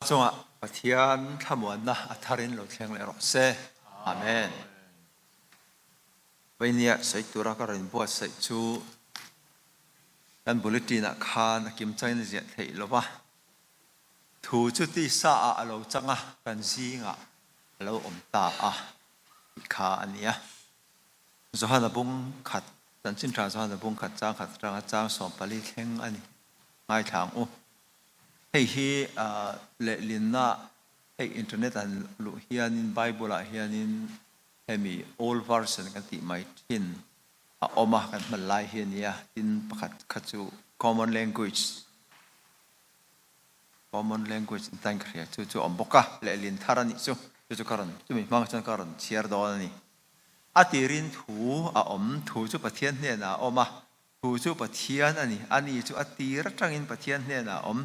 Chungah Pathian thlamuanna a tharin lo thleng leh rawh se. Amen. Veinia sawi tura ka rawn buatsaih chu kan bulletin ah khan a kimchangin a ziah theih lo va. Thu chu tisa ah a lo chang a, kan zingah a lo awm ta a tih kha a ni a. Johana bung khat, Chanchin Tha Johana bung khat chang khat atanga chang 14 thleng a ni. Ngaithla ang u. Hei hi lehlinna hei internet an luh hianin Bible ah hianin hemi old version kan tih mai thin a awm a kan hman lai hi a nia. Tin pakhat kha chu common language common language in tan ka hria chu chu a awm bawk a lehlin thar a nih chu chu chu ka rawn chumi hmang chuan ka rawn chhiar dawn a ni. A tirin thu a awm thu chu Pathian hnenah a awm a Thu chu Pathian a ni. Ani chu a tir atangin Pathian hnenah a awm.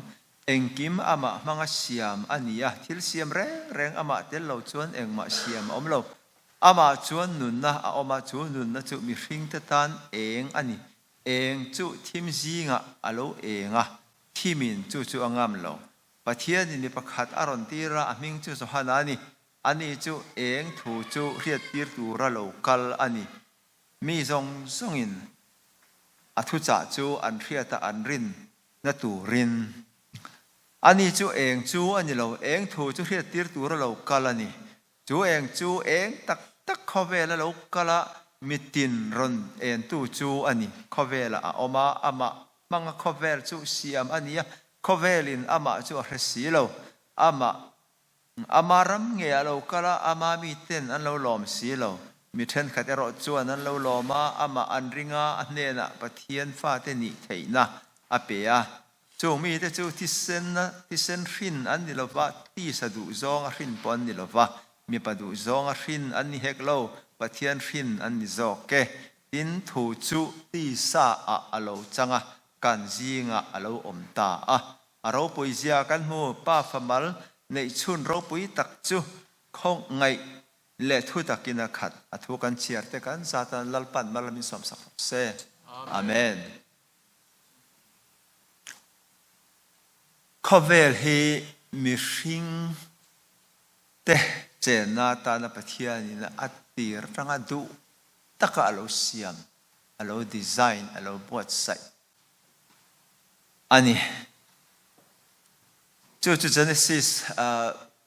Engkim amah hmanga siam a ni a, thil siam reng reng amah tel lo chuan engmah siam a awm lo. Amah chuan nunna a awm a, chu nunna chu mihringte tan eng a ni. Eng chu thim zingah a lo eng a, thimin chu chu a ngam lo. Pathianin mi pakhat a rawn tir a, a hming chu Johana a ni. Ani chu eng thu chu hriattir tura lo kal a ni. Mi zawng zawngin a thuchah chu an hriata an rin na turin. Ani chu eng chu a ni lo, eng thu chu hriattir tura lo kal a ni. Chu eng chu eng tak tak khawvela lo kal a, mitin rawn entu chu a ni. Khawvelah a awm a, amah hmanga khawvel chu siam a ni a, khawvelin amah chu a hre si lo. Amah Ama ram nge a lo kal a, ama miten an lo lawm si lo. Mi thenkhat erawh chuan an lo lawm a, amah an ring a, a hnenah Pathian fate nih theihna a pe a. Chung mite chu thisen thisen hrin an ni lo va, tisa duhzawng a hrin pawh an ni lo va, mipa duhzawng a hrin an ni hek lo, Pathian hrin an ni zawk e. Tin, thu chu tisa ah a lo chang a, kan zingah a lo awm ta a. A ropui zia kan hmu, Pa famal neihchhun ropui tak chu khawngaih leh thu takin a khat. A thu kan chhiar te kan zatan Lalpan mal min sawmsak rawh se. Amen. Khawvel hi mihring te chenna atana Pathianin a tir atanga duh taka a lo siam, a lo design, a lo buatsaih a ni. Chu chu Genesis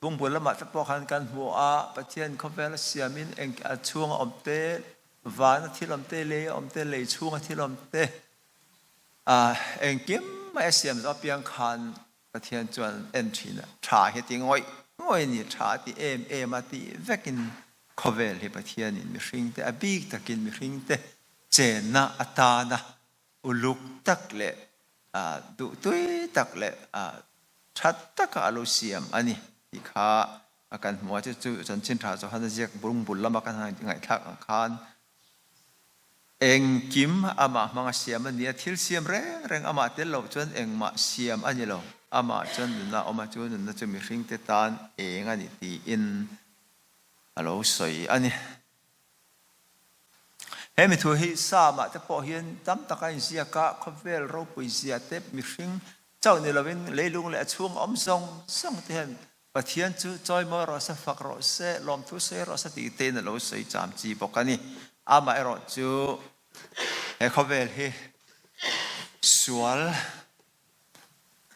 bungbul lamah te pawh khan kan hmu a, Pathian khawvel a siamin eng a chhunga awm te, vana thil awm te, lei a awm te, lei chhunga thil awm te, engkim mai a siam zawh apiang khan Pathian chuan en thin a, tha hi a ti ngawih ngawih a ni, tha a ti em em a tih vekin khawvel hi Pathianin mihringte a bik takin mihringte chenna atana uluk tak leh duhtui tak leh tha taka a lo siam a ni tih kha a kan hmu a. Chu chu Chanchin Tha Johana ziak bungbul lama kan ngaihthlak ang khan engkim amah hmanga siam a ni a, thil siam reng reng amah tel loh chuan engmah siam a ni lo. Amah chuan nunna a awm a, chu nunna chu mihringte tan eng a ni tiin a lo sawi a ni. He mi thu hi Psalm-ah te pawh hian tam tak a inziak a, khawvel ropui zia te, mihring chauh ni lovin leilung leh a chhung awm zawng zawng te hian Pathian chu chawimawi rawh se, fak rawh se, lawmthu sawi rawh se tih tein a lo sawi cham chi bawk a ni. Amaherawh chu he khawvel hi sual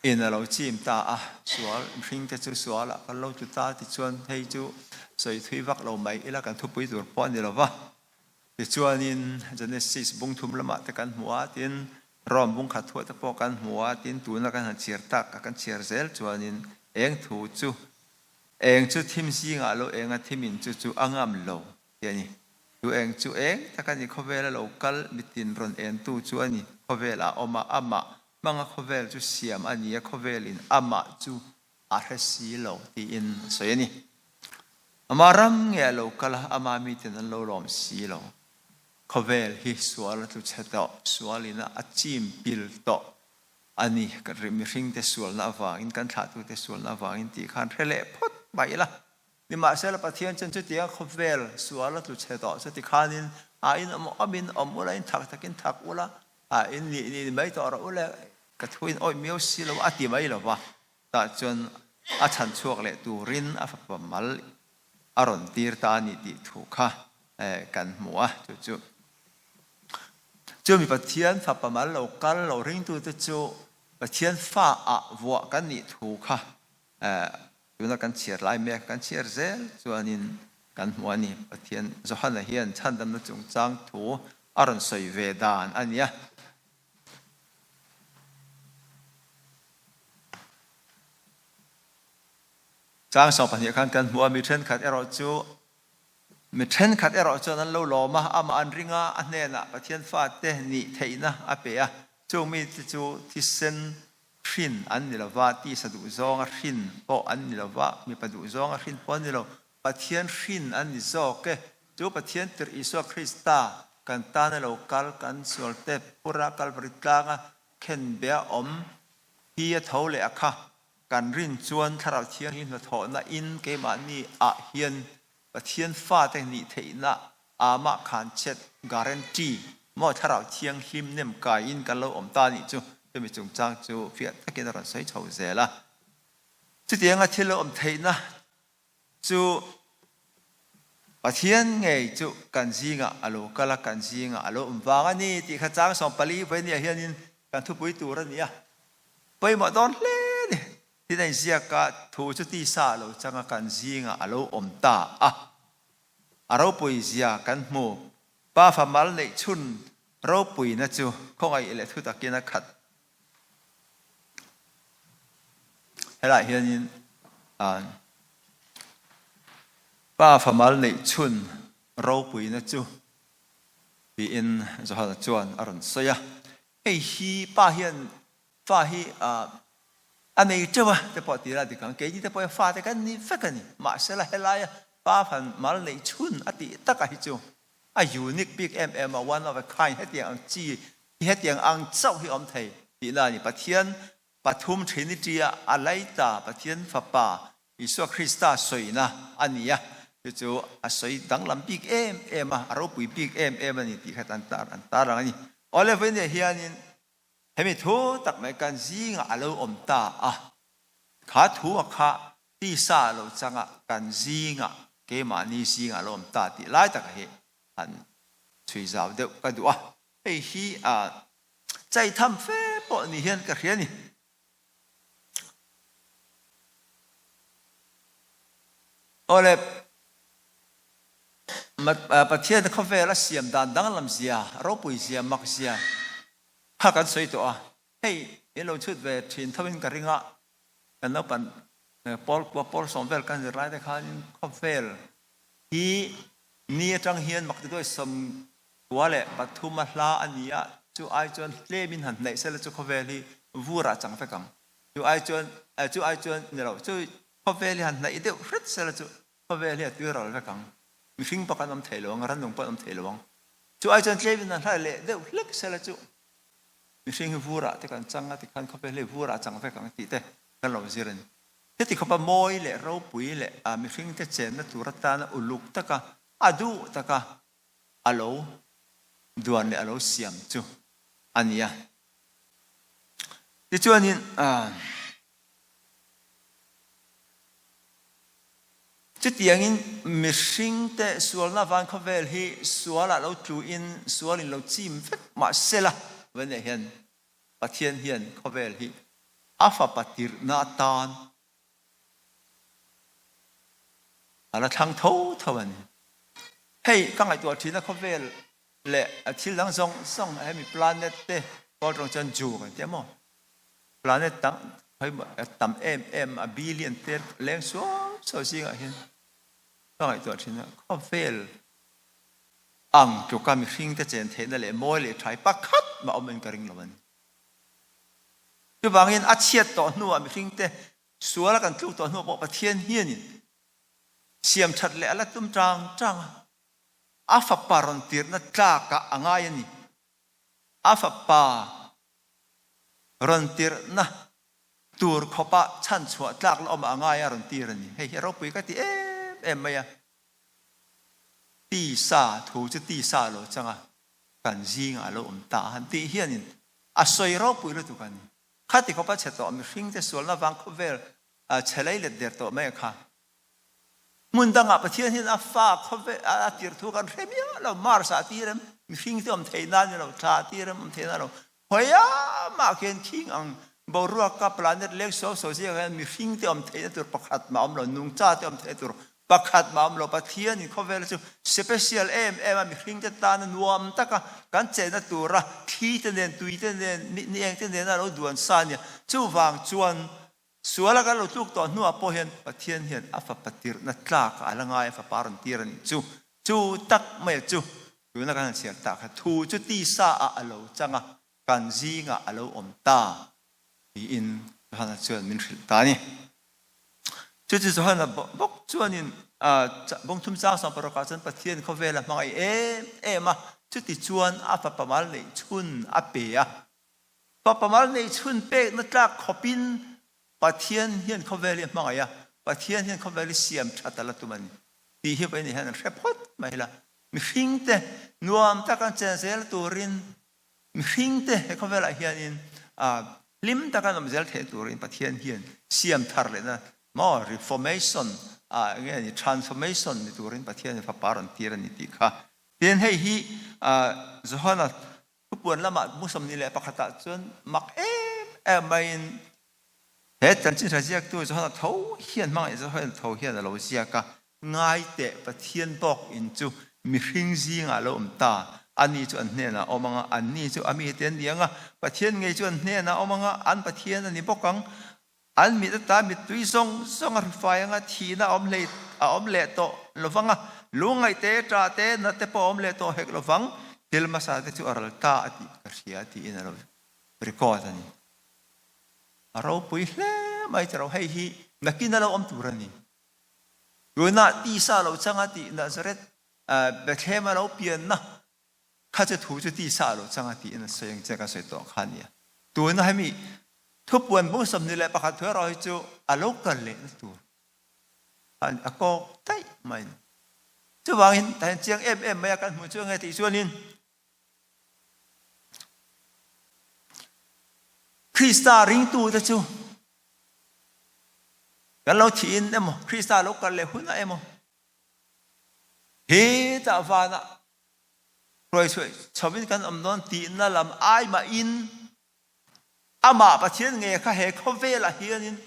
In a lo chim ta a, sual mihring te chu sual ah kan lo tlu ta tichuan hei chu sawi thui vak lo mai ila kan thupui tur pawh a ni lo va. Tichuanin Genesis bung thum lamah te kan hmu a, tin Rome bung khat thuah te pawh kan hmu a, tin tuna kan han chhiar tak a kan chhiar zel chuanin eng thu chu eng chu thim zingah lo eng a thimin chu chu a ngam lo tih a ni. Chu eng chu eng tak a ni, khawvel a lo kal mitin rawn entu chu a ni, khawvel ah awm a, amah hmanga khawvel chu siam a ni a, khawvelin amah chu a hre si lo tiin a sawi a ni. Amah ram nge a lo kal a, ama miten an lo lawm si lo. Khawvel hi sual a tlu chhe tawh, sualin a chim pil tawh a ni. Mihringte sualna avangin, kan thlahtute sualna avangin tih khan hre leh phawt mai ila. Nimahsela Pathian chuan chutiang khawvel sual a tlu chhe tawh chu tikhanin a in awm awmin awm ula, in thak takin thak ula, a in nih nih ni mai tawh rawh ule, ka thu in awih miau si lo a ti mai lo va. Tah chuan a chhan chhuak leh turin a fapa mal a rawn tir ta a ni tih thu kha kan hmu a. Chu chu chumi Pathian fapa mal lo kal lo ringtute chu Pathian fa ah vuah kan nih thu kha tuna kan chhiar lai mek kan chhiar zel chuanin kan hmu a ni. Pathian Johana hian chhandamna chungchang thu a rawn sawi ve dan a nia. Chang 12 khan kan hmu a, mi thenkhat erawh chu mi thenkhat erawh chuan an lo lawm a, amah an ring a, a hnenah Pathian fate nih theihna a pe a. Chung mite chu thisen hrin an ni lova, tisa duhzawnga hrin pawh an ni lova, mipa duhzawnga hrin pawh an ni lo, Pathian hrin an ni zawk e. Chu Pathian tirh Isua Krista kan tana lo kal, kan sualte phura Kalvari tlanga khenbeh a awm hi a tho leh a kha. Kan rin chuan Thlarau Thianghlim hnathawhna in keimahni ah hian Pathian fate nih theihna amah khan chet, guarantee, maw Thlarau Thianghlim nem kai in kan lo awm ta nih chu chumi chungchang chu fiah takin a rawn sawi chho zel a. Chutianga thil lo awm theihna Chu Pathian ngei chu kan zingah a lo kal a, kan zingah a lo awm vang a ni tih kha chang 14 vawinia hianin kan thupui tur a ni a. Pawimawh dawn hle a ni. Tin a inziak a, thu chu tisa a lo chang a, kan zingah a lo awm ta a. A ropui zia kan hmu. Pa fa mal neih chhun ropuina chu khawngaih leh thu takin a khat. Helaiah hianin Pa famal neih chhun ropuina chu tiin Johana chuan a rawn sawi a. Hei hi pa hian fa hi a nei teuh a te pawh tira dik ang. Keini te pawh hian fate kan ni vek a ni. Mahsela helaia pa famal neih chhun a tih taka hi chu a unique bik em em a, one of a kind hetiang ang chi hi hetiang ang chauh hi awm thei tihna a ni. Pathian pathum Trinity a a laita Pathian Fapa Isua Krista sawina a ni a, chu chu a sawi danglam bik em em a, a ropui bik em em a ni tih kha an tar an tarlang a ni. Awle vawinia hianin hemi thu tak mai kan zingah a lo awm ta a, kha thu a kha Tisa a lo chang a, kan zingah, keimahni zingah a lo awm ta tih lai taka hi han chhui zau deuh ka duh a. Hei hi a chai tham fe pawh ni hian ka hria ni. Awle, Pathian khawvel a siam dan danglam zia, ropui zia, mak zia kha kan sawi tawh a. Hei i lo chhut ve thin tho in ka ring a, kan naupan pawl kua pawl sawm vel kan zir lai te khanin khawvel hi ni atang hian makti duai 93 a hla a ni a, chu ai chuan tlem in han hnaih sela chu khawvel hi vur ah chang vek ang, chu ai chuan chu ai chuan ni lo chu khawvel hi han hnaih deuh hret sela chu khawvel hi a tui ral vek ang, mihring pawh kan awm thei lo ang, rannung pawh an awm thei lo ang, chu ai chuan tlem in han hla leh deuh hlek sela chu Mihring hi vurah te kan chang a tikhan khawvel hi vurah chang vek ang tih te kan lo zir a ni. Heti khawpa mawi leh ropui leh mihring te chenna tur atana uluk taka a duh taka a lo duan leh a lo siam chu a ni a. Tichuanin. Chutiangin mihringte sualna van khawvel hi sualah lo tluin sualin lo chim vek mah sela, vawiinah hian Pathian hian khawvel hi a fapa tirhna atan a la thlang tho tho a ni. Hei ka ngaihtuah thina khawvel leh thil dang zawng zawng hemi planet te kawl tawng chuan ju kan ti a maw? Planet dang tam em em a billion te leng suau suau zingah hian ka ngaihtuah thin a, khawvel ang tluka mihring te chen theihna leh mawi leh thai pakhat mah awm in ka ring lo a ni. Chuvangin a chhiat tawh hnuah mihring te sual a kan tluk tawh hnuah pawh Pathian hianin siam that leh a la tum tang tang a, a fapa rawn tirhna tlakah a ngai a ni. A fapa rawn tirhna tur khawpa chhanchhuah tlak la awm a ngai a rawn tir a ni. Hei hi a ropui ka ti em em mai a. Tisa thu chu tisa a lo chang a, kan zingah a lo awm ta a han tih hianin a sawi ropui lutuk a ni. Khati khawpa chhe tawh mihringte sualna vang khawvel. Chhe lei let der tawh mai kha. Hmun dangah Pathian hian a fa khawvel a tir thu kan hre miah lo. Mars ah tir em, mihring te awm thei nan ni lo, thla tir em awm thei nan lo. Khawiah mah khian khing ang boruaka planet leng suau suau zingah hian mihring te awm theihna tur pakhat mah awm lo, nungcha te awm theihna tur pakhat mah awm lo. Pathian in khawvel chu special em em a mihring te tana nuam taka kan chenna tura thli te nen, tui te nen, ni eng te nena lo duan sa a nia. Chuvang chuan Suala kan lo tluk tawh hnuah pawh hian Pathian hian a fapa tirhna tlak a la ngai a, fapa rawn tir a nih chu. Chu tak mai chu tuna kan han chhiar tak kha thu chu tisa ah a lo chang a, kan zingah a lo awm ta tiin Johana chuan min hrilh ta a ni. Chu chu Johana bawk chuanin bawngthum chang sawm paruk ah chuan Pathian khawvel a hmangaih em em a, chuti chuan a fapa mal neih chhun a pe a. Fapa mal neih chhun pekna tlak khawpin Pathian hian khawvel hi a hmangaih a, Pathian hian khawvel hi siam that a la tum a ni tih hi vawiin hian an hre phawt mai la. Mihringte nuam tak an chen zel turin, mihringte he khawvelah hianin hlim taka an awm zel theih turin Pathian hian siam thar lehna maw reformation nge ni transformation ni turin Pathian fapa rawn tir a ni tih kha. Tin hei hi Johana Thupuan lamah mu 21 ah chuan mak em em maiin he chanchin hra ziaktu Johana tho hian hmangaih Johana tho hian a lo ziak a, Ngai teh Pathian bawk in chu mihring zingah a lo awm ta, ani chu an hnenah a awm ang a, anni chu a mite an ni ang a, Pathian ngei chu an hnenah a awm ang a, an Pathian a ni bawk ang. An mit ata mittui zawng zawng a hrufai anga thihna a awm hlei a awm leh tawh lovang a, lungngaih te, ṭah te, nat te pawh a awm leh tawh hek lovang, thil hmasa te chu a ral ta a tih ka hria tiin a lo record a ni. A ropui hle mai che ro, hei hi nakin a lo awm tur a ni. Tunah tisa lo changa tih Nazareth Bethlehem a lo pianna Kha chu thu chu tisa lo chang a tiin a sawi ang che ka sawi tawh kha a nia. Tuna hemi thupuan bung 21 thu erawh hi chu a lo kal lehna tur a kawk daih mai a ni. Chuvangin tah hian chiang em em mai a kan hmuh chu enge tih chuanin Krista ringtute chu kan lo thihin emaw Krista lo kal leh hunah emaw hetah vanah Hruaichhuah chhovin kan awm dawn tihna lam ai mahin amah Pathian nge kha he khawvelah hianin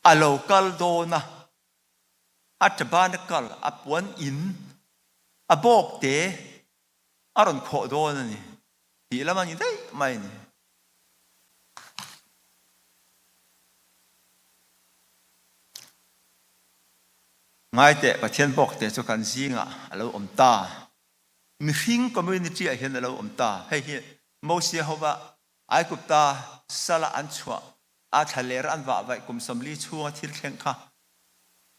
a lo kal dawn a, a tabernacle, a puan in, a bawkte a rawn khawh dawn a ni tih lam a ni daih mai a ni. Ngaiteh, Pathian bawkte chu kan zingah a lo awm ta. Mihring community ah hian a lo awm ta. Hei hi Mosia hova Aigupta sala an chhuah a thlaler an vah vaih kum 40 chhunga thil thleng kha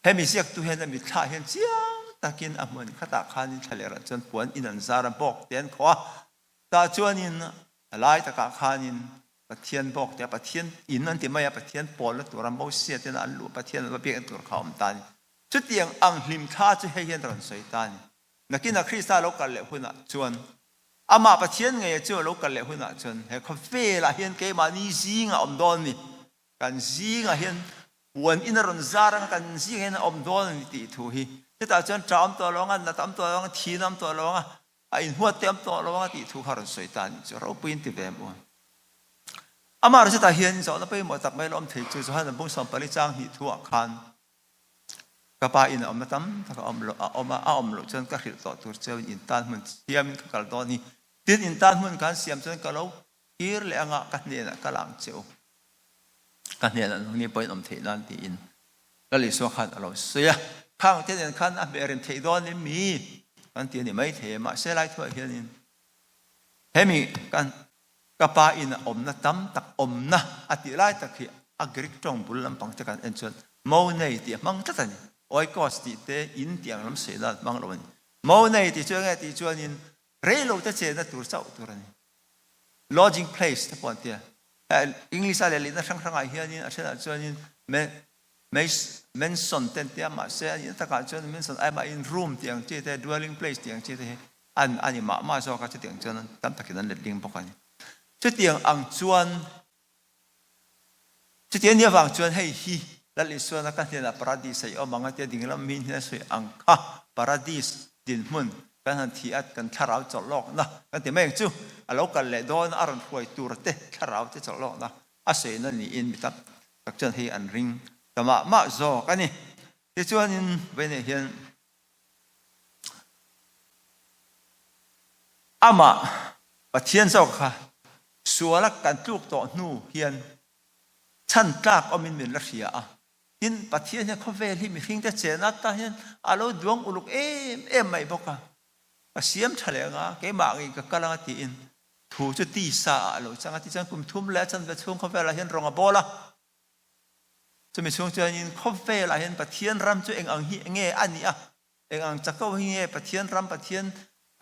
hemi ziaktu hian a mitthla hian chiang takin a hmun khatah khanin thlaler ah chuan puan in an zar a, bawkte an khawh a. Tah chuanin a lai takah khanin Pathian bawk tia Pathian inn an ti mai a, Pathian pawlna tura Mosia tena an luh Pathian an va biakna tur kha a awm ta a ni. Chutiang ang hlimthla chu hei hian rawn sawi ta a ni. Nakinah Krista lo kal leh hunah chuan amah Pathian ngeia chu a lo kal leh hunah chuan he khawvelah hian keimahni zingah a awm dawn a ni. Kan zingah hian puan in a rawn zar anga kan zingah hian a awm dawn a ni tih thu hi. Chutah chuan ṭah awm tawh lo anga, nat awm tawh lo anga, thihna awm tawh lo anga, A inhuat te am tawh lo anga tih thu kha rawn sawi ta a nih chu ropuiin ti ve mu. Amah rawh chutah hian zawhna pawimawh tak mai la awm thei chu Johan bung 14 chang hnih thu ah khan ka pa in a awmna tam tak a awm lo a awm a, a awm loh chuan ka hrilh tawh tur cheu in tan hmun siamin ka kal dawn hi. Tin in tan hmun khan siam chuan ka lo kir leh anga ka hnenah ka lang cheu. Ka hnenah nangni pawhin awm theih nan tiin Lal Isua khan a lo sawi a. Khang te nen khan a hmeh rem theih dawn em mi? Kan ti a ni mai thei e. Mahse lai thuah hianin hemi kan ka pa in a awmna tam tak awmna a tih lai tak hi a Greek tawng bul lampang te kan en chuan monei tih a hmang tlat a ni. Oikos tih te in tih ang lam sawi nan hmang lo a ni. Monei tih chu enge tih chuanin reilo te chenna tur chauh tur a ni. Lodging place te pawh an tia. English a lehlinna hrang hrangah hianin a thenah chuanin mansion te an tia mahse a nihna takah chuan mansion ai mahin room tih ang chi te dwelling place tih ang chi te hi an a ni mah mah zawk a chutiang chuan tam takin an letling bawk a ni. Chutiang ang chuan. Chuti a nih avang chuan hei hi Lal Isuana ka hnenah Paradis a i awm ang a tia dinglam mi hnen a sawi ang kha Paradis dinhmun kan han thi a, kan thlarau chawlh lawkna kan ti mai ang chu. A lo kal leh dawn a rawn hruai tur te thlarau te chawlh lawkna a sawina niin mi tam tak chuan hei an ring ta mah mah zawk a ni. Tichuanin vawiinah hian Amah Pathian zawk kha suala kan tluk tawh hnu hian chhan tlak awmin min la hria a. Tin, Pathian hian khawvel hi mihringte chenna atan hian a lo duang uluk em em mai bawk a. Ka siam tha leh anga, keimah ngei ka kal anga tiin thu chu tisa ah a lo chang a. Tichuan kum thum leh a chanve chhung khawvelah hian rawng a bawl a. Chumi chhung chuanin khawvelah hian Pathian ram chu eng ang hi nge a nih a, Eng ang chak ho hi nge Pathian ram Pathian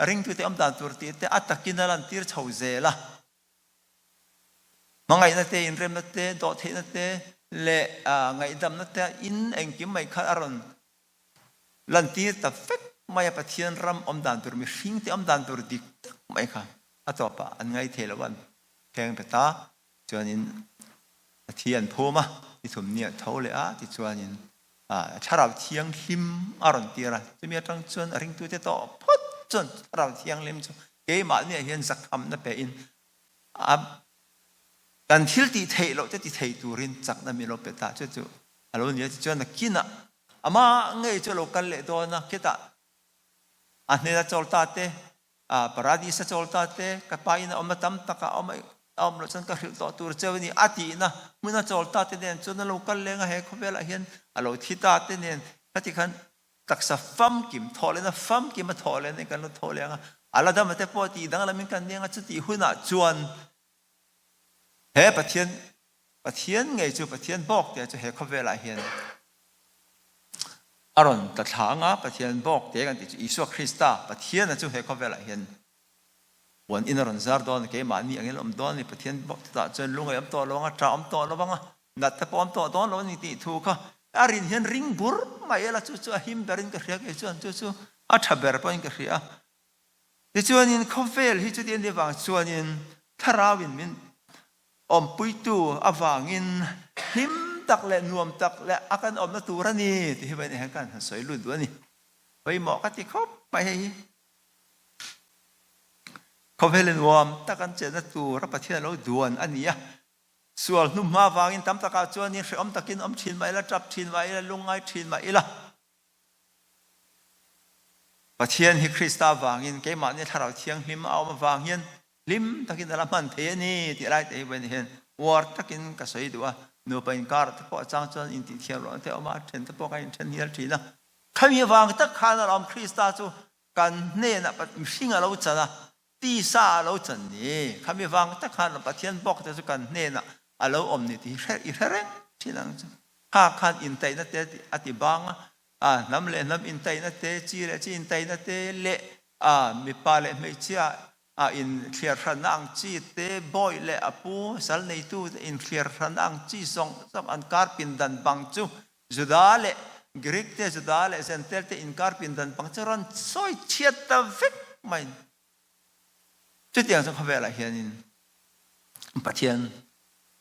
ringtute awm dan tur tih te a takin a lantir chho zel a. Hmangaihna te, inremna te, dawhtheihna te leh ngaihdamna te in engkim mai kha a rawn lantir ta vek mai a Pathian ram awm dan tur mihringte awm dan tur dik tak mai kha a tawpah an ngai thei lo a an thleng bet a. Chuanin a thi an phum a, ni thum ni a tho leh a, tichuanin Thlarau Thianghlim a rawn tir a. Chumi atang chuan a ringtute tawh phawt chuan Thlarau Thianghlim chu keimahniah hian zakhamna pein a kan thil tih theih loh te ti thei turin chakna min lo pe ta. Chu chu a lo ni a, tichuan nakinah amah ngei chu a lo kal leh dawn a, khitah a hnena chawl ta te A Paradis a chawl ta te, ka pa in a awm a tam tak a awm a awm loh chuan ka hrilh tawh tur cheu a ni a tihna hmun a chawl ta te nen chuan a lo kal leng a, he khawvelah hian a lo thi ta te nen khati khan taksa famkim thawh lehna famkim a thawh lehna in kan lo thaw leng a, a la dam a te pawh tih danglam in kan neng a, chutih hunah chuan he Pathian Pathian ngei chu Pathian bawk te chu he khawvelah hian a rawn tla thla anga Pathian bawk te kan tih chu Isua Krista Pathiana chu he khawvelah hian puan in a rawn zar dawn a, keimahni angin a awm dawn a ni. Pathian bawk chutah chuan lungaih awm tawh lo anga, ṭah awm tawh lo anga, nat te pawh awm tawh dawn lo a ni tih thu kha a rin hian ring bur mai ila chu chu a him berin ka hria kei chuan chu chu a ṭha ber pawhin ka hria. Tichuanin khawvel hi chuti a nih avang chuanin thlarauin min Awmpuitu avangin hlim tak leh nuam tak leh a kan awmna tur a ni tih hi vawiin hian kan han sawi lut duh a ni. Pawimawh ka ti khawp mai hei hi. Khawvel nuam tak an chenna tur a Pathian a lo duan a ni a. Sual hnuhma avangin tam takah chuanin hrehawm takin awm thin mah ila, tap thin mah ila, lungngai thin mah ila, Pathian hi Krista avangin keimahni Thlarau Thianghlim a awm avang hian hlim takin a la hman thei a ni tih lai te hi vawiin hian uar takin ka sawi duh a. Nupa inkar te pawh a chang chuan intihthiam lohna te a awm a, a then te pawh kan inthen hial thin a. Khami avang tak khan alawm Krista chu kan hnenah mihring a lo chan a, tisa a lo chan ni. Khami avang tak khan Pathian bawk te chu kan hnenah a lo awm ni tih hi i hre reng thin ang chu. Kha khan intaihna te a ti bang a, a hnam leh hnam intaihna te, chi leh chi intaihna te leh a mipa leh hmeichhia a inthliar hranna ang chi te, bawi leh a pu sal neitu te inthliar hranna ang chi zawng zawng an kar pindan bang chu Juda leh Greek te, Juda leh Gentile te inkar pindan bang chu rawn sawi chhiat ta vek mai. Chutiang chu khawvelah hianin Pathian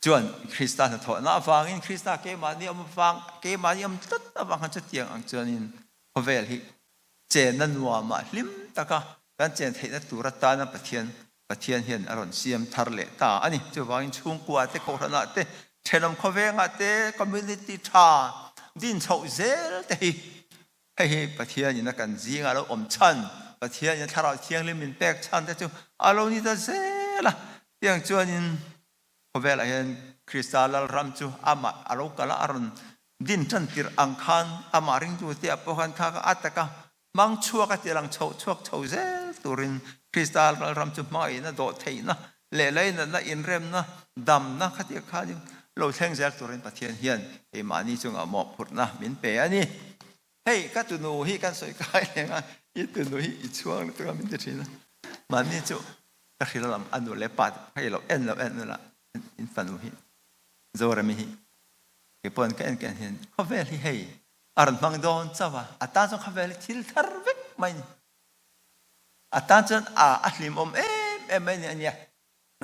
chuan Krista hnathawhna avangin Krista keimahni awm avang, keimahni awm tlat avang khan chutiang ang chuanin khawvel hi Chenna nuamah hlim taka kan chen theihna tur atana Pathian Pathian hian a rawn siam thar leh ta a ni. Chuvangin chhungkua te, kohhranah te, thenawm khawvengah te, community tha din chhoh zel te hi hei hi Pathianin a kan zinga a lo awm chhan, Pathianin a Thlarau Thianghlim min pek chhan te chu a lo ni ta zel a. Tiang chuanin Khawvelah hian Krista Lalram chu amah a lo kal a, a rawn din tan tirh ang khan amah ringtute ah pawh khan kha kha a taka hmang chhuak a ti lang chhoh chhuak chho zel turin Krista Lalram chu hmangaihna, dawhtheihna leh lainatna, inremna, damna khatia khanin lo thleng zel turin Pathian hian keimahni chungah mawhphurhna min pe a ni. Hei ka tunu hi kan sawi kai leng a, i tunu hi i chhuang lutuk a min ti thin a, mahni chu ka hrilh lam a nu leh pa te hei lo en lo en ula in fanu hi Zorami hi kei pawhin ka en ka en hian khawvel hi hei a rawn hmang dawn chauh a, a tan chuan khawvel hi thil thar vek mai a ni, a tan chuan a a hlimawm em em mai a ni a nia,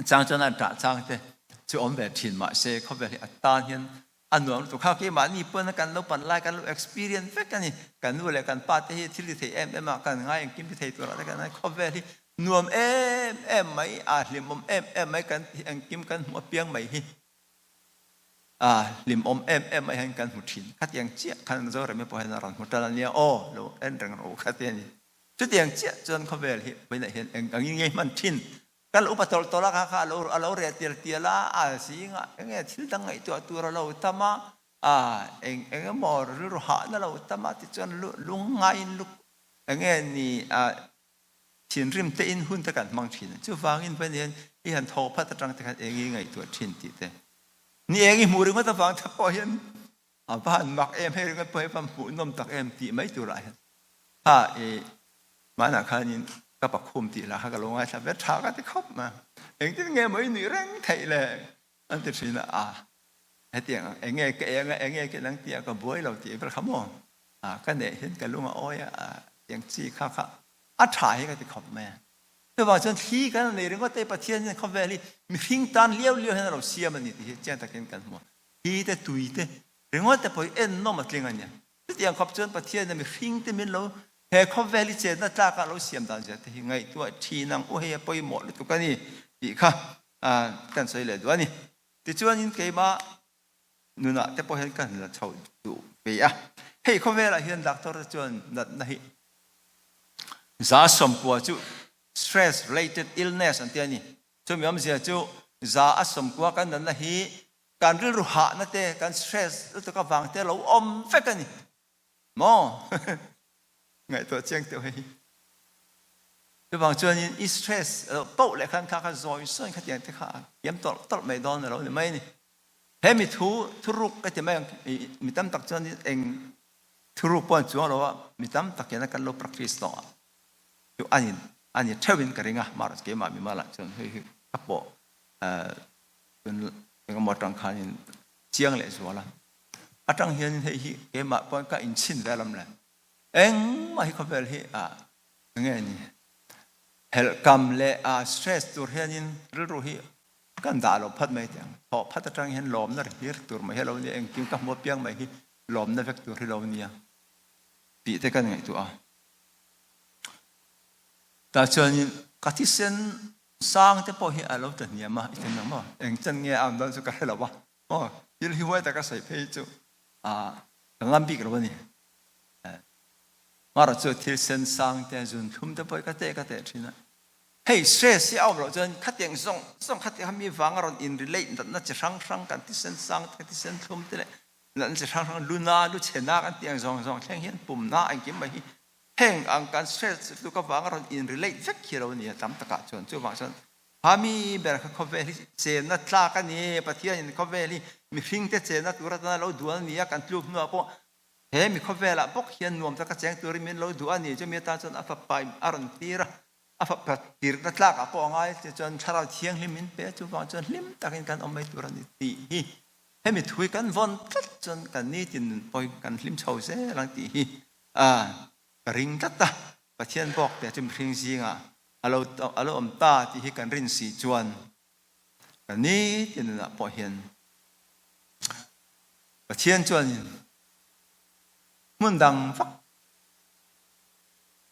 chang chuan a ṭah chang te. chu awm ve thin mahse khawvel hi a tan hian a nuam lutuk kha keimahni pawn kan lo pan lai kan lo experience vek a ni. Kan nu leh kan pa te hi thil ti thei em em a kan ngai engkim ti thei turah te kan ngai khawvel hi nuam em em mai a hlimawm em em mai kan engkim kan hmuh apiang mai hi a hlimawm em em mai hian kan hmu thin. Khatiang chiah khan Zoremi pawh hian a rawn hmu tan a nia aw lo en reng rawh u khati a ni. Chutiang chiah chuan khawvel hi vawiinah hian eng angin nge hman thin Kal upa tawlh tawlh a kha kha a lo reh tial tial a, a zingah eng nge thil dang ngaihtuah tur a lo tam a, a eng eng emaw rilru hahna lo tam a tichuan lungngaiin luk eng nge ni a thinrim tein hun te kan hmang thin a. Chuvangin vawiin hian i han thaw phat atang te khan eng i ngaihtuah thin tih te ni eng i hmuh ringawt avang te pawh hian a va han mak em hei ringawt pawh hi va hmuhnawm tak em tih mai turah hian kha i Hmanah khanin ka pakhum tih lah kha ka lo ngaithla ve tha ka ti khawp mai. Engtin nge maw i nuih reng theih le an ti thin a, a hetiang ang enge ka eng a enge ka nang tih a ka buai lo tih ber kha maw a ka neh hian ka lung a awi a, a tiang chi kha kha a tha hi ka ti khawp mai a. Chuvang chuan thli kan nei ringawt te Pathian hian khawvel hi mihring tan liau liau hian a lo siam a ni tih hi chiang takin kan hmu a. Thli te tui te ringawt te pawh hi ennawm a tling a nia. Chutiang khawp chuan Pathian in mihring te min lo he khawvel hi chenna tlakah lo siam dan zia te hi ngaihtuah thin ang u hei a pawimawh lutuk a ni tih kha kan sawi leh duh a ni. Tichuanin keimah nunah te pawh hian ka han la chho duh ve a. Hei khawvelah hian doctor te chuan natna hi 90% chu stress related illness an ti a ni. Chumi awmzia chu za a 90 kan natna hi Kan rilru hahna te, kan stress lutuk avang te lo awm vek a ni maw? Ngaihtuah chiang teuh hei hi. Chuvang chuanin i stress loh poh leh khan kha kha zawi sawi khatiang te kha a kiam tawlh tawlh mai dawn a lo ni mai a ni. He mi thu thuruk ka ti mai ang, mi tam tak chuan eng thuruk pawh an chuang lo a, mi tam tak hian kan lo practice tawh a, chu a ni a ni theuhin ka ring a, mahse keimah mimalah chuan hei hi ka pawh Tun engemaw atang khanin chiang leh zual a, atang hianin hei hi keimah pawhin ka inchhin ve lam le. Engmah hi khawvel hi a enge ni helhkam leh a stress tur hianin rilru hi kan dah lo phat mai teh ang. Thawh phat atang hian lawmna ri hlir tur mai hi a lo nia, engkim ka hmu apiang mai hi lawmna vek tur hi lo nia tih te kan ngaihtuah a. Tah chuanin ka thisen Sang te pawh hi a lo ta hniam a, i ten ang maw? Eng chan nge a awm dawn chu ka hre lo a, maw? Thil hi huai taka sawi phei chu ka ngam bik lo a ni. Mara chu thil sen sang te, zun thlum te pawh hi ka teh ka teh thin a. Hei stress hi a awm loh chuan khatiang zawng zawng khatiang kha mi vang a rawn in relate natna chi hrang hrang kan thisen sang te, thisen thlum te leh natna chi hrang hrang luna, luchhena kan tih ang zawng zawng thleng hian pumna engkim mai hi Heng ang kan hriat tluk avanga rawn in relate vek hi lo nia tam takah chuan chuvang chuan ha mi ber kha khawvel hi chenna tlak a ni Pathian in khawvel hi mihring te chenna tur atana lo duh a ni a kan tluk hnuah pawh he mi khawvelah bawk hian nuam taka cheng turin min lo duh a ni chumi atan chuan a fapa a rawn tir a a fapa tirna tlakah pawh a ngai tichuan thlarau thianghlim min pe a chuvang chuan hlim takin kan awm mai tur a ni tih hi hemi thu hi kan vawn tlat chuan kan nitin nun pawh hi kan hlim chho zel ang tih hi A, ka ring tlat a, Pathian bawk te chu mihring zingah a lo a lo awm ta tih hi kan rin si chuan ka nitin nunah pawh hian Pathian chuanin hmun dang vak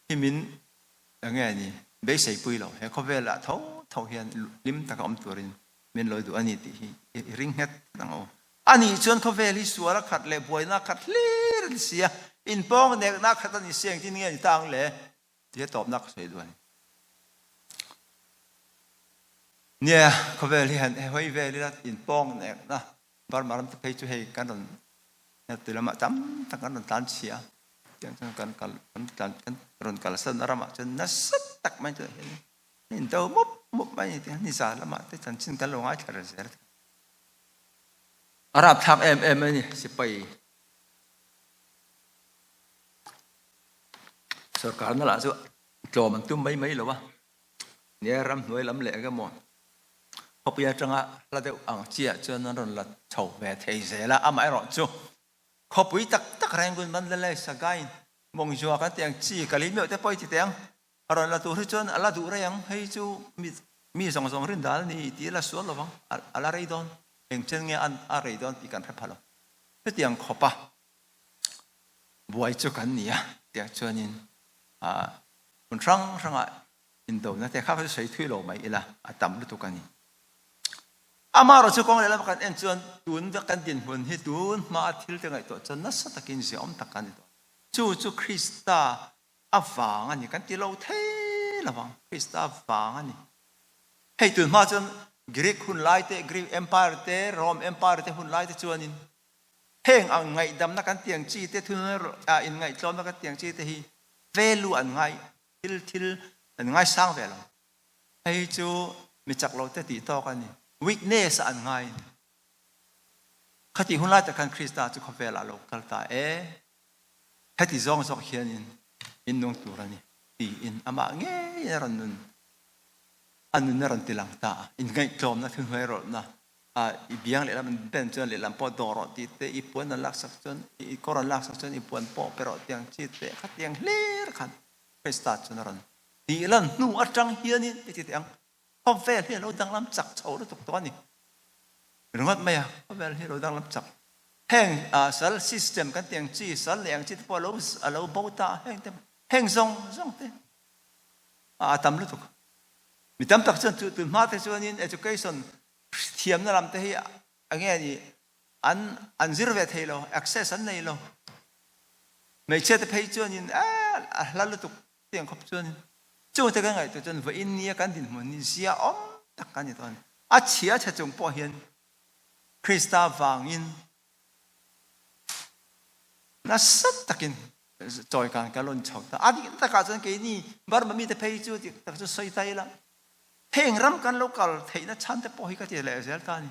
hi min eng nge ni beiseipui lo, he khawvelah tho tho hian hlim taka awm turin min lo duh a ni tih hi i ring nghet tlat ang u. Anih chuan khawvel hi sual a khat leh buaina a khat hlir a ni si a, inpawng nekna a khat a ni si engtin nge ni ta ang le tih a tawpna ka sawi duh a ni. Nia, khawvel hi han hawi vel ila inpawng nekna Burma ram te phei chu hei kan rawn ti lamah tam tak kan rawn tlan chhia a, tiang chuan kan kal kan tlan kan rawn kalsanna ramah chuan nasa tak mai chu In do mup mup mai ni tiang niza lamah te chanchin kan lo ngaithla reng zel. A rapthlak em em a ni sipai sorkarna lah chu tlawm an tum mai mai lo a, nia ramhnuai lam leh eng emaw khawpui atanga hla deuh ang chiah chuan an rawn la chho ve thei zel a, amaherawh chu khawpui tak tak Rangoon Mandalay Sagaing Mawngzua kan tih ang chi Kalimeuh te pawh i ti teh ang. A rawn la tur hi chuan a la duh rei ang, hei chu mi Mi zawng zawng rin dan a ni tih la sual lovang, a la rei dawn. Eng chen nge a rei dawn tih kan hre pha lo. Chutiang khawpa buai chu kan ni a, tiang chuanin hmun hrang hrangah indona te kha kha chu sawi thui lo mai ila a tam lutuk a ni. Amaherawh chu kawng lehlam kan en chuan tun kan dinhmun hi tun hmaa thil te ngaihtuah chuan nasa takin ziaawm tak kan ni tawh. Chu chu Krista avang a ni kan ti lo thei lo ang, Krista vang a ni. Hei tun hma chuan Greek hun lai te, Greek Empire te, Rome Empire te hun lai te chuanin heng ang ngaihdamna kan tiang chi te, thununa inngaihtlawmna kan tiang chi te hi value an ngai, thil thil an ngaisang ve lo. Hei chu mi chak lo te tih tawk a ni. Weakness ah an ngai a ni. Khatih hun lai tak khan Krista chu khawvel ah a lo kal ta e. Heti zawng zawk hianin min nung tur a ni tiin amah ngeiin a rawn nun a nun a rawn tilang ta a. Inngaihtlawmna, thuhnuai rawlhna, i biang lehlam an ben chuan lehlam pawh dawh rawh tih te, i puan an laksak chuan i kawr an laksak chuan i puan pawh pe rawh tiang chi te khatiang hlir khan Krista chuan a rawn tih lan hnu atang hianin i ti teh ang, khawvel hi a lo danglam chak chho lutuk tawh a ni ringawt mai a, khawvel hi a lo danglam chak. Heng sal system kan tih ang chi, sal leh ang chi te pawh a lo bo ta a, heng te heng zawng zawng te a tam lutuk. Mi tam tak chuan chu tun hma te chuanin education thiamna lam te hi eng nge ni an an zir ve thei lo, access an nei lo. Hmeichhia te phei chuanin a hla lutuk Tiang khawp chuan chungte kan ngaihtuah chuan vawiin nia kan dinhmun hi zia awm tak kan ni tawh a ni. A chhia chhe chung pawh hian Krista vangin nasa takin chawikan ka lawn chho ta. A dik takah chuan keini Burma mite phei chu dik tak chu sawi ta ila heng ram kan lo kal theihna chhan te pawh hi ka ti leh zel ta a ni.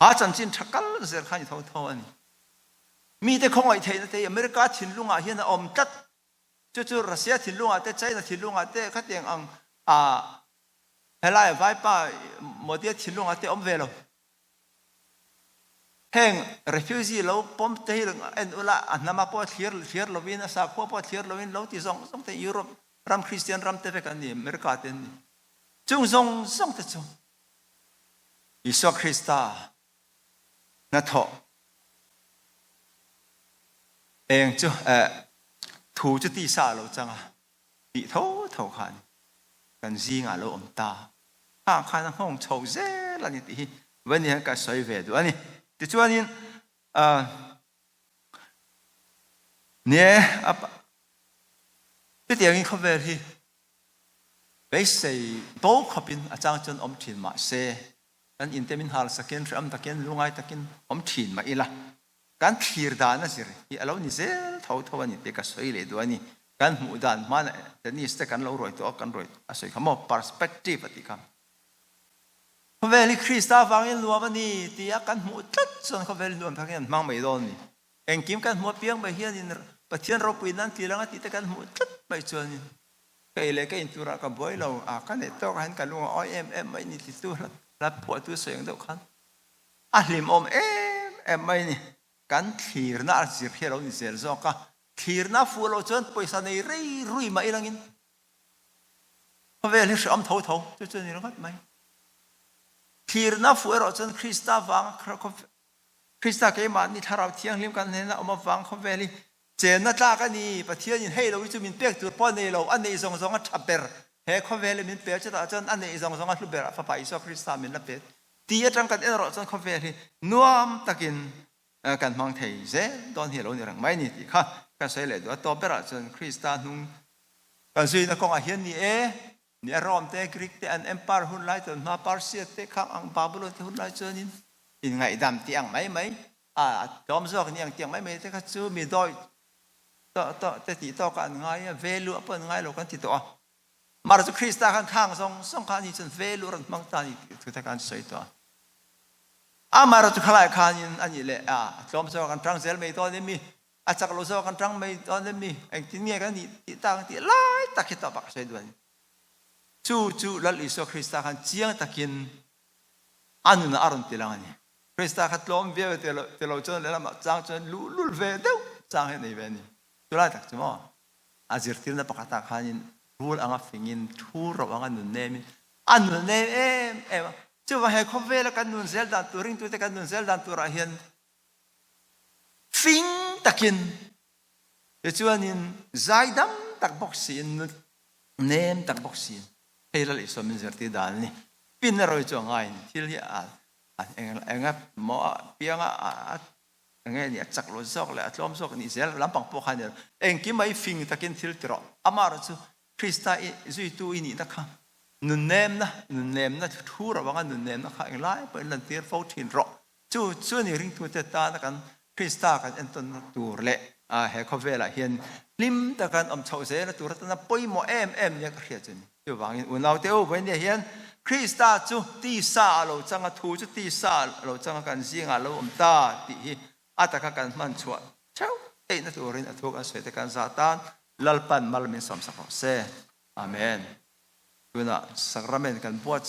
Ha chanchin tha kal zel kha a ni tho tho a ni. Mite khawngaih theihna te hi America thinlungah hian a awm tlat. Chu chu Russia thinlungah te, China thinlungah te khatiang ang a helai vaipa Modi-a thinlungah te awm ve lo. Heng refugee lo pawm te hi en ula a hnama pawh thlir thlir lovin a sakhua pawh thlir lovin lo ti zawng zawng te Europe ram Christian ram te vek an ni, America te an ni. Chung zawng zawng te chu Isua Krista hnathawh Eng chu eh thu chu tisa a lo chang a, tih tho tho khan kan zingah a lo awm ta. Khang khan a nghawng chho zel a ni tih hi Vani hian ka sawi ve duh a ni. Tichuanin ah nie a chutiangin khawvel hi beisei bo khawpin a chang chuan awm thin mah se kan inte min hal sakin hreawm takin lungai takin awm thin mah ila. Kan thlir dan a zir hi a lo ni zel tho tho a ni tih ka sawi leh duh a ni. Kan hmuh dan hmanah tennis te kan lo rawi tawh a, kan rawi a sawi kha maw perspective a tih kha. Khawvel hi Krista avangin nuam a ni tih a kan hmuh tlat chuan khawvel hi nuam thakin an hmang mai dawn a ni. Engkim kan hmuh apiang mai hianin Pathian ropui nan tih lang a tih te kan hmuh tlat mai chuanin ka ei leh ka in turah ka buai lo a, ka neih tawkah hian ka lung a awi em em mai ni titu hla phuahtu sawi ang deuh khan A hlimawm em em mai a ni. Kan thlirna a zir hi a lo ni zel zawk a, thlirna a fuh loh chuan pawisa nei rei rui mah ilangin khawvel hi hreawm tho tho chu chu a ni ringawt mai. Thlirna a fuh erawh chuan Krista vanga Krista keimahni Thlarau Thianghlim kan hnena awm avang khawvel hi chenna tlak a ni. Pathianin hei lo hi chu min pek tur pawh a nei lo, a neih zawng zawng a tha ber he khawvel hi min pe a, chutah chuan a neih zawng zawng a hlu ber a Fapa Isua Krista min la pe. Ti atang kan en erawh chuan khawvel hi nuam takin kan hmang thei zel dawn hi a lo ni reng mai ni tih kha kan sawi leh duh a. Tawp berah chuan Krista hnung kan zuina kawngah hian ni e, ni a Rome te, Greek te an empire hun lai chuan hma Persia te khang ang Babylon te hun lai chuanin inngaihdam tih ang mai mai a tlawm zawk ni ang tih ang mai mai te kha chu mi dawi te tih tawkah an ngai a, value a pawh an ngai lo kan ti tawh a. Mar chu Krista khan khang zawng zawng kha ani chuan ve lu rawn hmang ta a ni tih thu te kha an sawi tawh a. Amah chu khalai khanin a nih leh a tlawm zawk an tang zel mai dawn em mi, a chak lo zawk an tang mai dawn em mi, engtin nge kan nih tih tak ang tih lai tak hi tawpah ka sawi duh a ni. Chu chu Lal Isua Krista khan chiang takin a nunah a rawn ti lang a ni. Krista kha tlawm viau ti lo chuan lehlamah chang chuan luhlul ve deuh chang hi a nei ve a ni. Chulai tak chu maw? A zirtirna pakhatah khanin rul anga fingin, thu ro anga nun nemin. A nun em em em a. Chuvang he khawvela kan nun zel dan tur, ringtute kan nun zel dan turah hian fing takin tichuanin zaidam tak bawk siin, nun nem tak bawk siin hei Lal Isua min zirtir dan a ni. Pin a rawi chu a ngai a ni. Thil hi a eng emaw a piang a, a enge ni a chak lo zawk leh a tlawm zawk nih zel lampang pawh kha a ni lo. Engkim mai fing takin thil ti rawh. Amaherawhchu Krista i zuitu i nihna kha nunnemna, nunnemna thu ro anga nunnemna kha englai pawhin lantir fo thin rawh. Chu chu ni ringtute tana kan Krista kan entawnna tur leh he khawvelah hian hlim taka kan awm chhoh zelna tur atana pawimawh em em nia ka hria chu ni. Chuvangin unaute u vawinia hian Krista chu tisa a lo chang a, thu chu tisa a lo chang a, kan zingah a lo awm ta tih hi a taka kan hman chhuah theuh theihna turin a thu kan sawi te kan zah tan Lalpan mal min sawmsak rawh se. Amen. Tunah Sacrament kan buatsaih.